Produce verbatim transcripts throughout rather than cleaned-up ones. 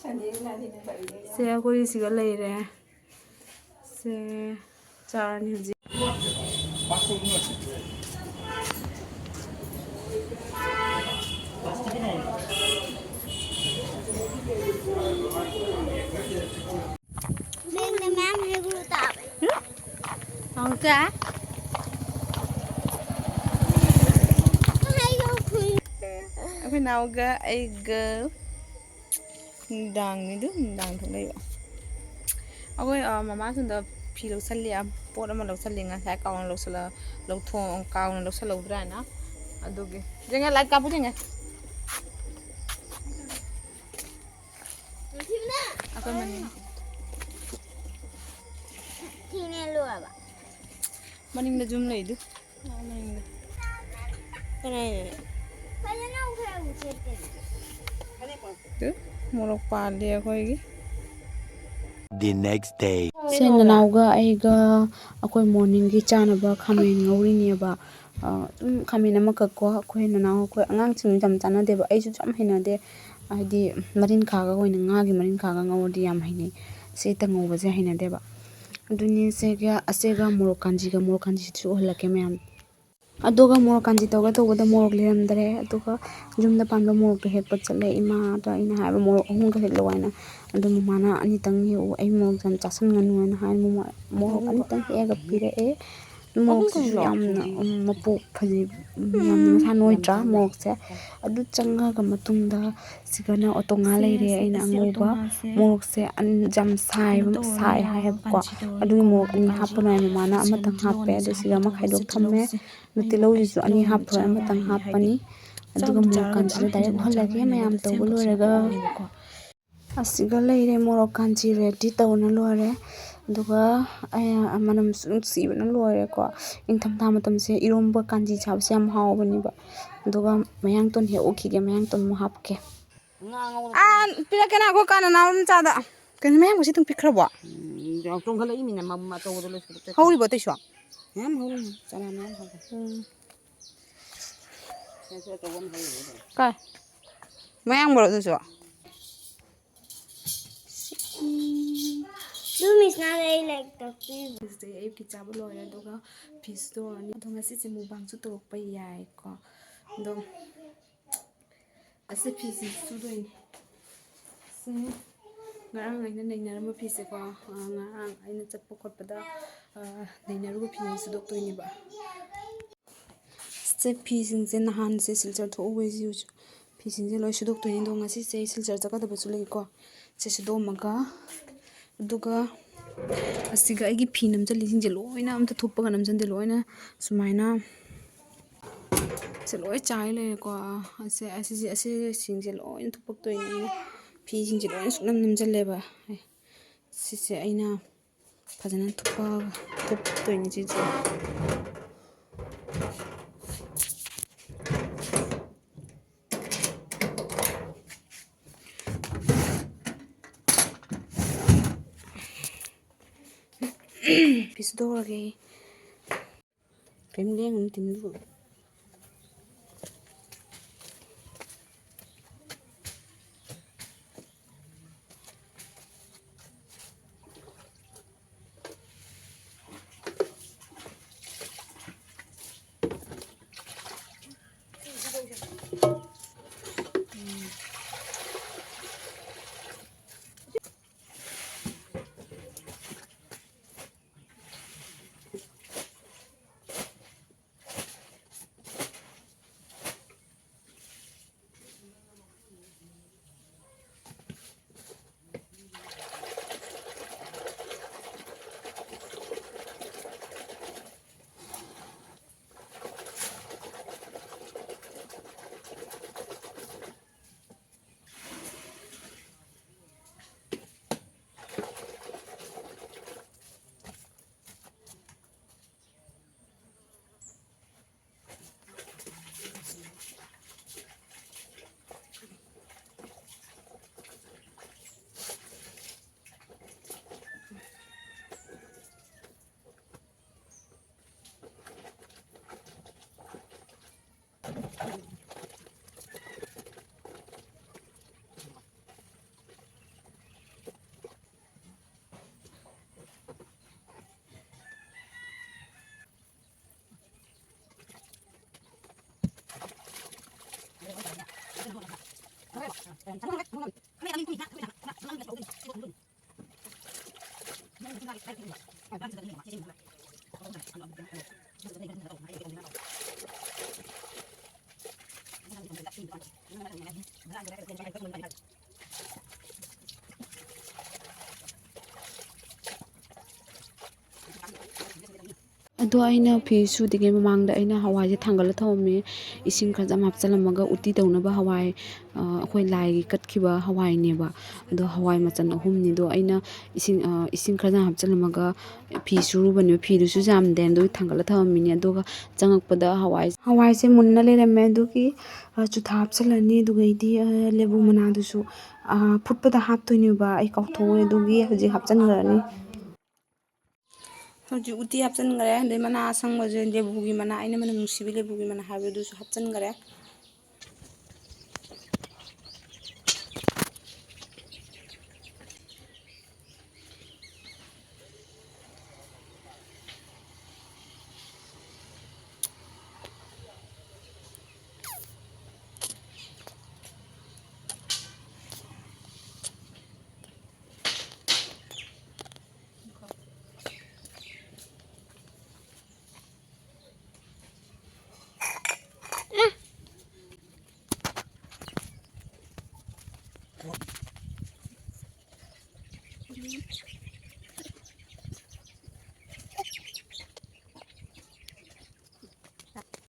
ꯁꯦ, ꯑꯩꯈꯣꯏ ꯁꯤꯒ ꯂꯩꯔꯦ꯫ ꯁꯦ, ꯆꯥꯔꯅꯤ ꯍꯧꯖꯤꯛ꯫ ꯕꯦꯒꯇ ꯃꯌꯥꯝ ꯍꯦꯛꯎ ꯇꯥꯕꯅꯤ꯫ ꯑꯃꯨꯛꯀ? ꯑꯩꯈꯣꯏ ꯅꯥꯎꯒ ꯑꯩꯒ ꯅꯨꯡꯗꯥꯡꯅꯤꯗꯨ, ꯅꯨꯡꯗꯥꯡ ꯊꯣꯛꯂꯛꯏꯕ꯫ ꯑꯩꯈꯣꯏ, ꯑ, ꯃꯃꯥ ꯁꯣꯝꯗ ꯐꯤ ꯂꯧꯁꯜꯂꯤ, ꯑ, ꯄꯣꯠ ꯑꯃ ꯂꯧꯁꯜꯂꯤ, ꯉꯁꯥꯏ ꯀꯥꯎꯅ ꯂꯧꯁꯜꯂ-, ꯂꯧꯊꯣꯛ-, ꯀꯥꯎꯅ ꯂꯧꯁꯜꯍꯧꯗ꯭ꯔꯥꯅ꯫ ꯑꯗꯨꯒꯤ꯫ ꯌꯦꯡꯉꯦ, ꯂꯥꯏꯠ ꯀꯥꯞꯄꯨ ꯌꯦꯡꯉꯦ꯫ ꯑꯩꯈꯣꯏ ꯃꯅꯤꯡ꯫ ꯊꯤꯅꯦ ꯂꯣꯏꯔꯕ꯫ ꯃꯅꯤꯡꯗ ꯖꯨꯝ ꯂꯩꯗꯨ꯫ ꯀꯅꯥꯏ? ꯇꯨ, ꯃꯣꯔꯣꯛ ꯄꯥꯜꯂꯤ ꯑꯩꯈꯣꯏꯒꯤ꯫ The next day. ꯁꯦ, ꯅꯅꯥꯎꯒ ꯑꯩꯒ ꯑꯩꯈꯣꯏ ꯃꯣꯔꯅꯤꯡꯒꯤ ꯆꯥꯅꯕ ꯈꯥꯃꯦꯟ ꯉꯧꯔꯤꯅꯦꯕ꯫ ꯑ, ꯑꯗꯨꯝ ꯈꯥꯃꯦꯟ ꯑꯃꯈꯛꯀꯣ, ꯑꯩꯈꯣꯏ ꯅꯅꯥꯎ, ꯑꯩꯈꯣꯏ ꯑꯉꯥꯡꯁꯤꯡ ꯌꯥꯝ ꯆꯥꯟꯅꯗꯦꯕ, ꯑꯩꯁꯨ ꯌꯥꯝ ꯍꯩꯅꯗꯦ꯫ ꯍꯥꯏꯗꯤ ꯃꯔꯤꯟ ꯈꯥꯒ ꯑꯣꯏꯅ, ꯉꯥꯒꯤ ꯃꯔꯤꯟ ꯈꯥꯒ ꯉꯧꯔꯗꯤ ꯌꯥꯝ ꯍꯩꯅꯩ꯫ ꯁꯤ ꯍꯦꯛꯇ ꯉꯧꯕꯁꯦ ꯍꯩꯅꯗꯦꯕ꯫ ꯑꯗꯨꯅꯤ ꯁꯦꯒ-, ꯑꯁꯦꯒ ꯃꯣꯔꯣꯛ ꯀꯥꯟꯖꯤꯒ, ꯃꯣꯔꯣꯛ ꯀꯥꯟꯖꯤꯁꯨ ꯎꯍꯜꯂꯛꯀꯦ ꯃꯌꯥꯝ꯫ ꯑꯗꯨꯒ ꯃꯣꯔꯣꯛ ꯀꯥꯟꯖꯤ ꯇꯧꯒꯦ ꯇꯧꯕꯗ ꯃꯣꯔꯣꯛ ꯂꯩꯔꯝꯗ꯭ꯔꯦ꯫ ꯑꯗꯨꯒ ꯌꯨꯝꯗ ꯄꯥꯟꯕ ꯃꯣꯔꯣꯛꯇꯣ ꯍꯦꯛꯄ ꯆꯠꯂꯦ꯫ ꯏꯃꯥꯗ ꯑꯩꯅ ꯍꯥꯏꯕ, "ꯃꯣꯔꯣꯛ ꯑꯍꯨꯝꯒ ꯍꯦꯛꯂꯛꯑꯣ" ꯍꯥꯏꯅ꯫ ꯑꯗꯨ ꯃꯃꯥꯅ, "ꯑꯅꯤꯇꯪ ꯍꯦꯛꯎ, ꯑꯩ ꯃꯣꯔꯣꯛ ꯌꯥꯝ ꯆꯥꯁꯟꯒꯅꯨ" ꯍꯥꯏꯅ ꯍꯥꯏ꯫ ꯃꯣꯔꯣꯛ, ꯃꯣꯔꯣꯛ ꯑꯅꯤꯇꯪ ꯍꯦꯛꯑꯒ ꯄꯤꯔꯛꯑꯦ꯫ ꯃꯣꯔꯣꯛꯁꯤꯁꯨ ꯌꯥꯝꯅ, ꯎꯝ, ꯃꯄꯣꯛ ꯐꯖꯩ, ꯎꯝ, ꯌꯥꯝꯅ ꯃꯁꯥ ꯅꯣꯏꯗ꯭ꯔꯥ ꯃꯣꯔꯣꯛꯁꯦ? ꯑꯗꯨ ꯆꯪꯉꯒ ꯃꯇꯨꯡꯗ ꯁꯤꯒꯅ ꯑꯣꯇꯣꯉꯥ ꯂꯩꯔꯦ꯫ ꯑꯩꯅ ꯑꯉꯧꯕ ꯃꯣꯔꯣꯛꯁꯦ ꯑꯟ-, ꯌꯥꯝ ꯁꯥꯏꯕ, ꯁꯥꯏ ꯍꯥꯏꯌꯦꯕꯀꯣ꯫ ꯑꯗꯨꯒꯤ ꯃꯣꯔꯣꯛ ꯑꯅꯤ ꯍꯥꯞꯄꯅꯣ ꯍꯥꯏ ꯃꯃꯥꯅ, ꯑꯃꯇꯪ ꯍꯥꯞꯄꯦ꯫ ꯑꯗꯨ ꯁꯤꯒ ꯑꯃ ꯈꯥꯏꯗꯣꯛ ꯊꯝꯃꯦ꯫ ꯑꯗꯨ ꯇꯤꯜꯍꯧꯁꯤꯁꯨ ꯑꯅꯤ ꯍꯥꯞꯄꯔꯣꯏ, ꯑꯃꯇꯪ ꯍꯥꯞꯄꯅꯤ꯫ ꯑꯗꯨꯒ ꯃꯣꯔꯣꯛ ꯀꯥꯟꯖꯤꯗ ꯗꯥꯏꯔꯦꯛ ꯎꯍꯜꯂꯒꯦ ꯃꯌꯥꯝ ꯇꯧꯕ ꯂꯣꯏꯔꯒ꯫ ꯑꯁꯤꯒ ꯂꯩꯔꯦ, ꯃꯣꯔꯣꯛ ꯀꯥꯟꯖꯤ ꯔꯦꯗꯤ ꯇꯧꯅ ꯂꯣꯏꯔꯦ꯫ ꯑꯗꯨꯒ ꯑꯩ ꯃꯅꯝꯁꯨ ꯅꯨꯡꯁꯤꯕꯅ ꯂꯣꯏꯔꯦꯀꯣ꯫ ꯏꯪꯊꯝꯊꯥ ꯃꯇꯝꯁꯦ ꯏꯔꯣꯝꯕ ꯀꯥꯟꯖꯤ ꯆꯥꯕꯁꯦ ꯌꯥꯝ ꯍꯥꯎꯕꯅꯦꯕ꯫ ꯑꯗꯨꯒ ꯃꯌꯥꯡꯇꯣꯟ ꯍꯦꯛ ꯎꯈꯤꯒꯦ, ꯃꯌꯥꯡꯇꯣꯟ ꯑꯃꯨꯛ ꯍꯥꯞꯀꯦ꯫ ꯉꯥ ꯉꯧꯔ ꯑꯥ, ꯄꯤꯔꯛꯀꯦ ꯅꯪ ꯑꯩꯈꯣꯏ ꯀꯥ ꯅꯅꯥꯎ ꯃꯆꯥꯗ꯫ ꯀꯩꯅꯣ ꯃꯌꯥꯡꯕꯁꯤ ꯑꯗꯨꯝ ꯄꯤꯛꯈ꯭ꯔꯕꯣ? ꯎꯝ, ꯌꯥꯝ ꯆꯣꯡꯈꯠꯂꯛꯏꯃꯤꯅ, ꯃ-, ꯑꯆꯧꯕꯗꯣ ꯂꯣꯏꯁꯤꯜꯂꯛꯇ꯭ꯔꯦ꯫ ꯍꯧꯔꯤꯕꯣ ꯑꯇꯩꯁꯨ? ꯃꯌꯥꯝ ꯍꯧꯔꯤ, ꯆꯔꯥ ꯃꯌꯥꯝ ꯍꯧꯔꯤ꯫ ꯎꯝ꯫ ꯁꯤꯗꯁꯨ ꯑꯆꯧꯕ ꯑꯃ ꯍꯧꯔꯤꯕꯣ꯫ ꯀꯥꯏ? ꯃꯌꯥꯡꯕꯔꯣ ꯑꯗꯨꯁꯨ? ꯇꯨ ꯃꯤꯁꯅ ꯑꯩ ꯂꯥꯏꯔꯤꯛ ꯇꯥꯛꯄꯤꯕ꯫ ꯍꯧꯖꯤꯛ ꯑꯩ ꯐꯤ ꯆꯥꯕ ꯂꯣꯏꯔꯦ, ꯑꯗꯨꯒ ꯐꯤꯁꯨ ꯇꯧꯔꯅꯤ꯫ ꯑꯗꯣ ꯉꯁꯤꯁꯦ ꯃꯨꯛꯕꯥꯡꯁꯨ ꯇꯧꯔꯛꯄ ꯌꯥꯏꯀꯣ꯫ ꯑꯗꯣ ꯑꯁꯤ ꯐꯤꯁꯤ ꯁꯨꯗꯣꯏꯅꯤ꯫ ꯁꯤ ꯉꯔꯥꯡ ꯑꯩꯅ ꯅꯩꯅꯔꯝꯕ ꯐꯤꯁꯦꯀꯣ, ꯑ, ꯉꯔꯥꯡ ꯑꯩꯅ ꯆꯠꯄ ꯈꯣꯠꯄꯗ, ꯑ, ꯅꯩꯅꯔꯨꯕ ꯐꯤꯁꯦ ꯁꯨꯗꯣꯛꯇꯣꯏꯅꯦꯕ꯫ ꯁꯤ ꯐꯤꯁꯤꯡꯁꯦ ꯅꯍꯥꯟꯁꯦ ꯁꯤꯜꯆꯔ ꯊꯣꯛꯎꯕꯩꯁꯤ ꯍꯧꯖꯤꯛ ꯐꯤꯁꯤꯡꯁꯦ ꯂꯣꯏ ꯁꯨꯗꯣꯛꯇꯣꯏꯅꯤ꯫ ꯑꯗꯣ ꯉꯁꯤꯁꯦ ꯑꯩ ꯁꯤꯜꯆꯔ ꯆꯠꯀꯗꯕꯁꯨ ꯂꯩꯀꯣ꯫ ꯁꯤ ꯁꯨꯗꯣꯛꯑꯝꯃꯒ, ꯑꯗꯨꯒ ꯑꯁꯤꯒ ꯑꯩꯒꯤ ꯐꯤ ꯅꯝꯁꯤꯜꯂꯤꯁꯤꯡꯁꯦ ꯂꯣꯏꯅ ꯑꯝꯇ ꯊꯨꯞꯄꯒ ꯅꯝꯁꯤꯟꯗꯦ, ꯂꯣꯏꯅ ꯁꯨꯃꯥꯏꯅ ꯁꯦ ꯂꯣꯏ ꯆꯥꯏ ꯂꯩꯔꯦꯀꯣ꯫ ꯑꯁꯦ, ꯑꯁꯤꯁꯦ, ꯑꯁꯤꯁꯤꯡꯁꯦ ꯂꯣꯏꯅ ꯊꯨꯞꯄꯛꯇꯣꯏꯅꯦ꯫ ꯐꯤꯁꯤꯡꯁꯦ ꯂꯣꯏꯅ ꯁꯨꯛꯅꯝ ꯅꯝꯁꯤꯜꯂꯦꯕ꯫ ꯁꯤꯁꯦ ꯑꯩꯅ ꯐꯖꯅ ꯊꯨꯞꯄ-, ꯊꯨꯞꯇꯣꯏꯅꯤ ꯁꯤꯁꯦ꯫ ꯐꯤ ꯁꯨꯗꯣꯛꯑꯒꯦ꯫ ꯀꯩꯝ ꯂꯦꯡꯒꯅꯨ ꯇꯤꯟꯗꯨ꯫ ꯑꯗꯣ ꯑꯩꯅ ꯐꯤ ꯁꯨꯗ꯭ꯔꯤꯉꯩ ꯃꯃꯥꯡꯗ ꯑꯩꯅ ꯍꯋꯥꯏꯁꯦ ꯊꯥꯡꯒꯠꯂ ꯊꯝꯃꯝꯃꯦ꯫ ꯏꯁꯤꯡ ꯈꯔ ꯌꯥꯝ ꯍꯥꯞꯆꯤꯜꯂꯝꯃꯒ ꯎꯇꯤ ꯇꯧꯅꯕ ꯍꯋꯥꯏ, ꯑ, ꯑꯩꯈꯣꯏ ꯂꯥꯏꯒꯤ ꯀꯠꯈꯤꯕ ꯍꯋꯥꯏꯅꯦꯕ꯫ ꯑꯗꯣ ꯍꯋꯥꯏ ꯃꯆꯟ ꯑꯍꯨꯝꯅꯤ꯫ ꯑꯗꯣ ꯑꯩꯅ ꯏꯁꯤꯡ, ꯑ, ꯏꯁꯤꯡ ꯈꯔ ꯌꯥꯝ ꯍꯥꯞꯆꯤꯜꯂꯝꯃꯒ ꯐꯤ ꯁꯨꯔꯨꯕꯅꯦꯕ꯫ ꯐꯤꯗꯨꯁꯨ ꯌꯥꯝꯗꯦ꯫ ꯑꯗꯨꯒꯤ ꯊꯥꯡꯒꯠꯂ ꯊꯝꯃꯝꯃꯤꯅꯦ꯫ ꯑꯗꯨꯒ ꯆꯪꯉꯛꯄꯗ ꯍꯋꯥꯏ, ꯍꯋꯥꯏꯁꯦ ꯃꯨꯟꯅ ꯂꯩꯔꯝꯃꯦ꯫ ꯑꯗꯨꯒꯤ, ꯑ, ꯆꯨꯊꯥ ꯍꯥꯞꯆꯤꯜꯂꯅꯤ꯫ ꯑꯗꯨꯒꯩꯗꯤ, ꯑ, ꯂꯦꯕꯨ ꯃꯅꯥꯗꯨꯁꯨ, ꯑ, ꯐꯨꯠꯄꯗ ꯍꯥꯞꯇꯣꯏꯅꯦꯕ꯫ ꯑꯩ ꯀꯥꯎꯊꯣꯛꯎꯔꯦ꯫ ꯑꯗꯨꯒꯤ ꯍꯧꯖꯤꯛ ꯍꯥꯞꯆꯤꯟꯈ꯭ꯔꯅꯤ꯫ ꯍꯧꯖꯤꯛ ꯎꯇꯤ ꯍꯥꯞꯆꯤꯟꯈ꯭ꯔꯦ꯫ ꯑꯗꯩ ꯃꯅꯥ ꯑꯁꯪꯕꯁꯦ, ꯂꯦꯕꯨꯒꯤ ꯃꯅꯥ, ꯑꯩꯅ ꯃꯅꯝ ꯅꯨꯡꯁꯤꯕꯤ ꯂꯦꯕꯨꯒꯤ ꯃꯅꯥ ꯍꯥꯏꯕꯗꯨꯁꯨ ꯍꯥꯞꯆꯤꯟꯈ꯭ꯔꯦ꯫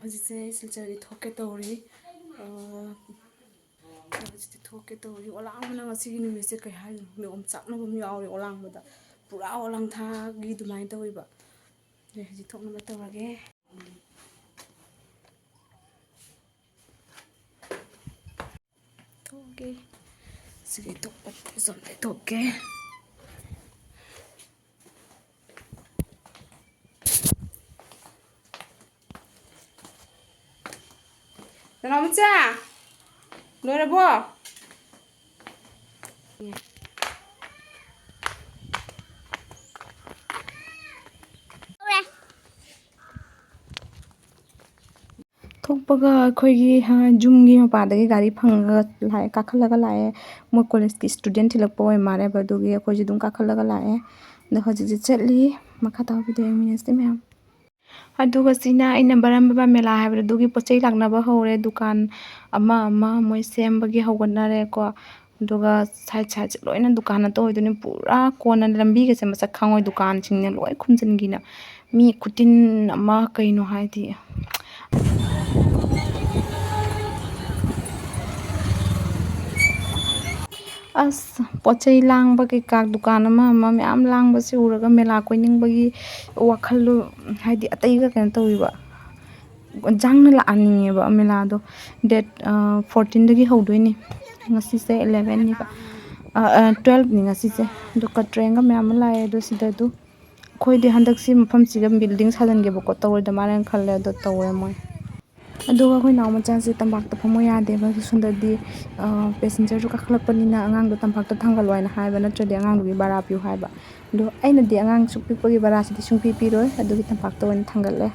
ꯍꯧꯖꯤꯛꯁꯦ ꯁꯤꯜꯆꯔꯗꯤ ꯊꯣꯛꯀꯦ ꯇꯧꯔꯤ꯫ ꯑ, ꯍꯧꯖꯤꯛꯇꯤ ꯊꯣꯛꯀꯦ ꯇꯧꯔꯤ꯫ ꯑꯣꯂꯥꯡꯕꯅ ꯉꯁꯤꯒꯤ ꯅꯨꯃꯤꯠꯁꯦ ꯀꯩ ꯍꯥꯏꯗꯣꯏꯅꯣ ꯈꯪꯗꯦ, ꯑꯣꯝꯆꯥꯛꯅꯕ ꯑꯃ ꯌꯥꯎꯔꯤ ꯑꯣꯂꯥꯡꯕꯗ꯫ ꯄꯨꯔꯥ ꯑꯣꯂꯥꯡꯊꯥꯒꯤ ꯑꯗꯨꯃꯥꯏꯅ ꯇꯧꯋꯦꯕ꯫ ꯑꯗꯩ ꯍꯧꯖꯤꯛ ꯊꯣꯛꯅꯕ ꯇꯧꯔꯒꯦ꯫ ꯊꯣꯛꯑꯒꯦ꯫ ꯁꯤꯒꯤ ꯊꯣꯛꯄ ꯁꯣꯝꯗꯩ ꯊꯣꯛꯀꯦ꯫ ꯅꯅꯥꯎꯃꯆꯥ, ꯂꯣꯏꯔꯕꯣ? ꯊꯣꯛꯄꯒ ꯑꯩꯈꯣꯏꯒꯤ, ꯑ, ꯌꯨꯝꯒꯤ ꯃꯄꯥꯗꯒꯤ ꯒꯥꯔꯤ ꯐꯪꯉꯒ ꯂꯥꯛꯑꯦ, ꯀꯥꯈꯠꯂꯒ ꯂꯥꯛꯑꯦ꯫ ꯃꯣꯏ ꯀꯣꯂꯦꯖꯀꯤ ꯁ꯭ꯇꯨꯗꯦꯟ ꯊꯤꯜꯂꯛꯄ ꯑꯣꯏ ꯃꯥꯜꯂꯦꯕ, ꯑꯗꯨꯒꯤ ꯑꯩꯈꯣꯏꯁꯨ ꯑꯗꯨꯝ ꯀꯥꯈꯠꯂꯒ ꯂꯥꯛꯑꯦ꯫ ꯑꯗꯣ ꯍꯧꯖꯤꯛꯁꯦ ꯆꯠꯂꯤ꯫ ꯃꯈꯥ ꯇꯥꯕ ꯚꯤꯗꯤꯑꯣ ꯌꯦꯡꯃꯤꯟꯅꯁꯤ ꯃꯌꯥꯝ꯫ ꯑꯗꯨꯒ ꯁꯤꯅ ꯑꯩꯅ ꯕꯔꯝꯕꯥ ꯃꯦꯂꯥ ꯍꯥꯏꯕꯗꯣ, ꯑꯗꯨꯒꯤ ꯄꯣꯠ ꯆꯩ ꯂꯥꯛꯅꯕ ꯍꯧꯔꯦ꯫ ꯗꯨꯀꯥꯟ ꯑꯃ ꯑꯃ ꯃꯣꯏ ꯁꯦꯝꯕꯒꯤ ꯍꯧꯒꯠꯅꯔꯦꯀꯣ꯫ ꯑꯗꯨꯒ ꯁꯥꯏꯠ ꯁꯥꯏꯠꯁꯦ ꯂꯣꯏꯅ ꯗꯨꯀꯥꯟ ꯉꯥꯛꯇ ꯑꯣꯏꯗꯣꯏꯅꯦ꯫ ꯄꯨꯔꯥ ꯀꯣꯟꯅ ꯂꯝꯕꯤꯒꯁꯦ ꯃꯁꯛ ꯈꯪꯉꯣꯏ, ꯗꯨꯀꯥꯟꯁꯤꯡꯅ ꯂꯣꯏ ꯈꯨꯝꯖꯤꯟꯈꯤꯅ꯫ ꯃꯤ ꯈꯨꯇꯤꯟ ꯑꯃ ꯀꯩꯅꯣ ꯍꯥꯏꯗꯤ꯫ ꯑꯁ, ꯄꯣꯠ ꯆꯩ ꯂꯥꯡꯕ ꯀꯩꯀꯥ, ꯗꯨꯀꯥꯟ ꯑꯃ ꯑꯃ ꯃꯌꯥꯝ ꯂꯥꯡꯕꯁꯤ ꯎꯔꯒ ꯃꯦꯂꯥ ꯀꯣꯏꯅꯤꯡꯕꯒꯤ ꯋꯥꯈꯜꯗꯣ, ꯍꯥꯏꯗꯤ ꯑꯇꯩꯒ ꯀꯩꯅꯣ ꯇꯧꯋꯦꯕ, ꯌꯥꯡꯅ ꯂꯥꯛꯍꯟꯅꯤꯡꯉꯦꯕ꯫ ꯃꯦꯂꯥꯗꯣ ꯗꯦꯠ, ꯑ, ꯐꯣꯔꯇꯤꯟꯗꯒꯤ ꯍꯧꯗꯣꯏꯅꯤ꯫ ꯉꯁꯤꯁꯦ ꯏꯂꯦꯚꯦꯟꯅꯤꯕ, ꯑ, ꯑ, ꯇꯨꯋꯦꯜꯐꯅꯤ ꯉꯁꯤꯁꯦ꯫ ꯑꯗꯣ ꯀꯇ꯭ꯔꯦꯟꯒ ꯃꯌꯥꯝ ꯑꯃ ꯂꯥꯛꯑꯦ꯫ ꯑꯗꯣ ꯁꯤꯗ ꯑꯗꯨ ꯑꯩꯈꯣꯏꯗꯤ ꯍꯟꯗꯛꯁꯤ ꯃꯐꯝꯁꯤꯒ ꯕꯤꯜꯗꯤꯡ ꯁꯥꯖꯤꯟꯒꯦꯕꯀꯣ, ꯇꯧꯔꯣꯏꯗ ꯃꯥꯜꯂꯦꯅ ꯈꯜꯂꯦ, ꯑꯗꯣ ꯇꯧꯔꯦ ꯃꯣꯏ꯫ ꯑꯗꯨꯒ ꯑꯩꯈꯣꯏ ꯏꯅꯥꯎ ꯃꯆꯥꯁꯦ ꯇꯝꯄꯥꯛꯇ ꯐꯝꯃꯣ ꯌꯥꯗꯦꯕ, ꯁꯣꯝꯗꯗꯤ, ꯑ, ꯄꯦꯁꯦꯟꯖꯔꯁꯨ ꯀꯥꯈꯠꯂꯛꯄꯅꯤꯅ ꯑꯉꯥꯡꯗꯣ ꯇꯝꯄꯥꯛꯇ ꯊꯥꯡꯒꯠꯂꯣ ꯍꯥꯏꯅ ꯍꯥꯏꯕ, ꯅꯠꯇ꯭ꯔꯗꯤ ꯑꯉꯥꯡꯗꯨꯒꯤ ꯚꯔꯥ ꯄꯤꯌꯨ ꯍꯥꯏꯕ꯫ ꯑꯗꯣ ꯑꯩꯅꯗꯤ ꯑꯉꯥꯡ ꯑꯁꯨꯛ ꯄꯤꯛꯄꯒꯤ ꯚꯔꯥꯁꯤꯗꯤ ꯁꯨꯡꯄꯤ ꯄꯤꯔꯣꯏ, ꯑꯗꯨꯒꯤ ꯇꯝꯄꯥꯛꯇ ꯑꯣꯏꯅ ꯊꯥꯡꯒꯠꯂꯦ꯫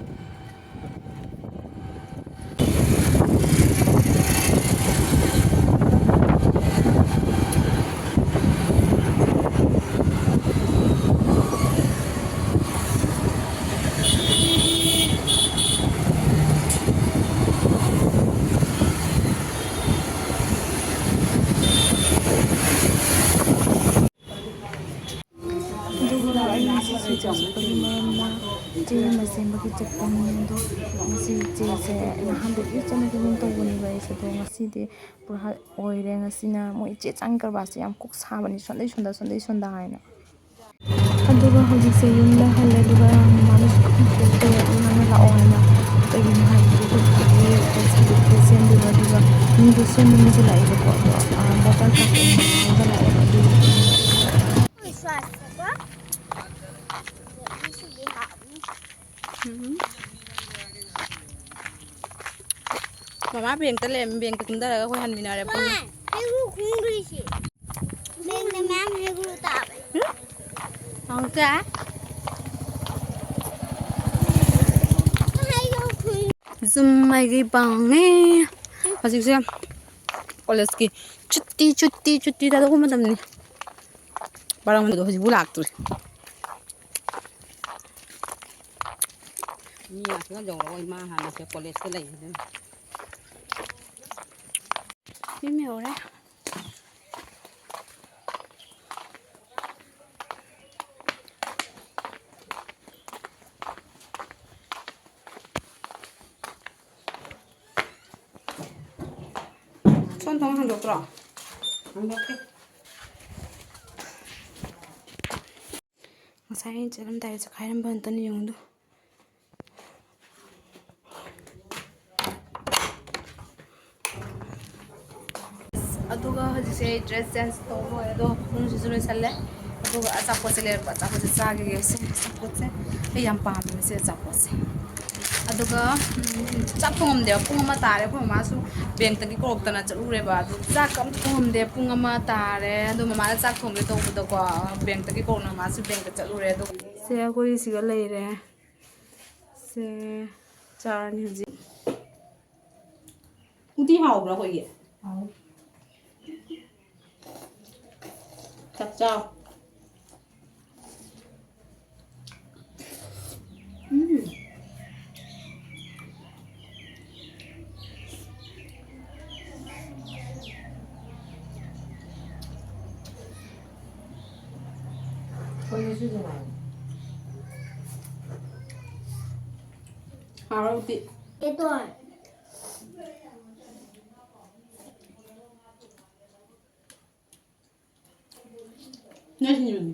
ꯑꯗꯨꯒ ꯑꯩ ꯉꯁꯤ ꯁꯤꯡꯖꯨ ꯁꯨꯕꯒꯤ ꯃꯔꯝꯅ ꯆꯦ ꯑꯃ ꯁꯦꯝꯕꯒꯤ ꯆꯠꯄꯅꯤ꯫ ꯑꯗꯣ ꯉꯁꯤ ꯆꯦꯁꯦ ꯅꯍꯥꯟꯗꯒꯤ ꯆꯠꯅꯈꯤꯒꯨꯝ ꯇꯧꯕꯅꯦꯕ ꯑꯩꯁꯦ, ꯑꯗꯣ ꯉꯁꯤꯗꯤ ꯄꯨꯔꯥ ꯑꯣꯏꯔꯦ꯫ ꯉꯁꯤꯅ ꯃꯣꯏ ꯆꯦ ꯆꯥꯡ ꯀꯔꯕꯥꯔꯁꯦ ꯌꯥꯝ ꯀꯣꯛ ꯁꯥꯕꯅꯤ, ꯁꯣꯟꯗꯩ ꯁꯣꯟꯗ, ꯁꯣꯟꯗꯩ ꯁꯣꯟꯗ ꯍꯥꯏꯅ꯫ ꯑꯗꯨꯒ ꯍꯧꯖꯤꯛꯁꯦ ꯌꯨꯝꯗ ꯍꯜꯂꯦ, ꯑꯗꯨꯒ ꯃꯃꯥꯅꯁꯨ ꯀꯟꯅ ꯀꯣꯜ ꯇꯧꯔꯛꯏ, ꯃꯥꯅ ꯂꯥꯛꯑꯣ ꯍꯥꯏꯅ꯫ ꯀꯩꯒꯤꯅꯣ ꯍꯥꯏꯕꯗꯤ ꯑꯩꯈꯣꯏ ꯀꯥꯒꯤ ꯁꯤꯡꯖꯨ ꯁꯦꯝꯗꯣꯏꯕ, ꯑꯗꯨꯒ ꯃꯤꯗꯣ ꯁꯦꯝꯕ ꯃꯤꯁꯨ ꯂꯥꯛꯑꯦꯕꯀꯣ, ꯑꯗꯣ, ꯑ, ꯕꯣꯇꯜ ꯀꯥꯞꯄ ꯑꯃ ꯂꯥꯛꯑꯦꯕ, ꯑꯗꯨꯒꯤ꯫ ꯎꯝ꯫ ꯃꯃꯥ ꯕꯦꯡꯛꯇ ꯂꯩꯔꯝꯃꯤ, ꯕꯦꯡꯛꯇ ꯀꯨꯝꯊꯔꯒ ꯑꯩꯈꯣꯏ ꯍꯟꯃꯤꯟꯅꯔꯦ ꯄꯨꯟꯅ꯫ ꯃꯥ, ꯍꯩꯒ꯭ꯔꯨ ꯈꯨꯟꯈ꯭ꯔꯤꯁꯦ꯫ ꯕꯦꯡꯛꯇ ꯃꯌꯥꯝ ꯍꯩꯒ꯭ꯔꯨ ꯇꯥꯕꯅꯦ꯫ ꯍꯝ? ꯍꯥꯎꯇ꯭ꯔꯥ? ꯍꯩꯒ꯭ꯔꯨ ꯈꯨꯟ- ꯇꯨꯝ ꯃꯥꯏꯒꯩ ꯄꯥꯡꯉꯦ꯫ ꯍꯧꯖꯤꯛꯁꯦ ꯀꯣꯂꯦꯖꯀꯤ ꯆꯨꯠꯇꯤ, ꯆꯨꯠꯇꯤ, ꯆꯨꯠꯇꯤ ꯊꯥꯗꯣꯛꯄ ꯃꯇꯝꯅꯤ꯫ ꯕꯥꯔꯣ ꯃꯇꯨꯡꯗ ꯍꯧꯖꯤꯛꯄꯨ ꯂꯥꯛꯇ꯭ꯔꯤ꯫ ꯃꯤ ꯉꯥꯛꯇꯅ ꯌꯧꯔꯛꯑꯣꯏ, ꯃꯥ ꯍꯥꯟꯅꯁꯦ ꯀꯣꯂꯦꯖꯇ ꯂꯩꯕꯗꯨꯅ꯫ ꯌꯨꯝ ꯌꯧꯔꯦ꯫ ꯁꯣꯝ ꯊꯣꯡ ꯍꯥꯡꯗꯣꯛꯇ꯭ꯔꯣ? ꯍꯥꯡꯗꯣꯛꯇꯦ꯫ ꯉꯁꯥꯏ ꯑꯩꯅ ꯆꯠꯂꯝꯗꯥꯏꯗ ꯆꯠꯈꯥꯏꯔꯝꯕ ꯑꯝꯇꯅ ꯌꯦꯡꯉꯨꯗꯨ꯫ ꯑꯗꯨꯒ ꯍꯧꯖꯤꯛꯁꯦ ꯑꯩ ꯗ꯭ꯔꯦꯁ ꯆꯦꯟꯖ ꯇꯧꯕ ꯂꯣꯏꯔꯦ, ꯑꯗꯣ ꯄꯨꯡꯁꯤꯁꯨ ꯂꯣꯏꯁꯜꯂꯦ꯫ ꯑꯗꯨꯒ ꯑꯆꯥꯄꯣꯠꯁꯦ ꯂꯩꯔꯛꯄ, ꯑꯆꯥꯄꯣꯠꯁꯦ ꯆꯥꯈꯤꯒꯦ꯫ ꯁꯦ, ꯑꯆꯥꯄꯣꯠꯁꯦ ꯑꯩ ꯌꯥꯝ ꯄꯥꯝꯃꯦ, ꯁꯤ ꯑꯆꯥꯄꯣꯠꯁꯦ꯫ ꯑꯗꯨꯒ, ꯎꯝ, ꯆꯥꯛ ꯊꯣꯡꯉꯝꯗꯦꯕ, ꯄꯨꯡ ꯑꯃ ꯇꯥꯔꯦ꯫ ꯑꯩꯈꯣꯏ ꯃꯃꯥꯁꯨ ꯕꯦꯡꯛꯇꯒꯤ ꯀꯧꯔꯛꯇꯅ ꯆꯠꯂꯨꯔꯦꯕ, ꯑꯗꯨ ꯆꯥꯛꯀ ꯑꯝꯇ ꯊꯣꯡꯉꯝꯗꯦ꯫ ꯄꯨꯡ ꯑꯃ ꯇꯥꯔꯦ꯫ ꯑꯗꯣ ꯃꯃꯥꯅ ꯆꯥꯛ ꯊꯣꯡꯒꯦ ꯇꯧꯕꯗꯀꯣ, ꯕꯦꯡꯛꯇꯒꯤ ꯀꯧꯔꯛꯅ ꯃꯃꯥꯁꯨ ꯕꯦꯡꯛꯇ ꯆꯠꯂꯨꯔꯦ꯫ ꯑꯗꯣ ꯁꯦ, ꯑꯩꯈꯣꯏ ꯁꯤꯒ ꯂꯩꯔꯦ꯫ ꯁꯦ, ꯆꯥꯔꯅꯤ ꯍꯧꯖꯤꯛ꯫ ꯎꯇꯤ ꯍꯥꯎꯕ꯭ꯔꯥ ꯑꯩꯈꯣꯏꯒꯤ? ꯍꯥꯎ꯫ ꯆꯥꯛ ꯆꯥꯎ꯫ ꯎꯝ꯫ ꯑꯩꯈꯣꯏ ꯉꯁꯤ ꯅꯨꯡꯉꯥꯏ꯫ ꯍꯥꯎꯔꯦ ꯎꯇꯤ꯫ ꯅꯣꯏ ꯁꯤꯡꯖꯨꯗꯤ?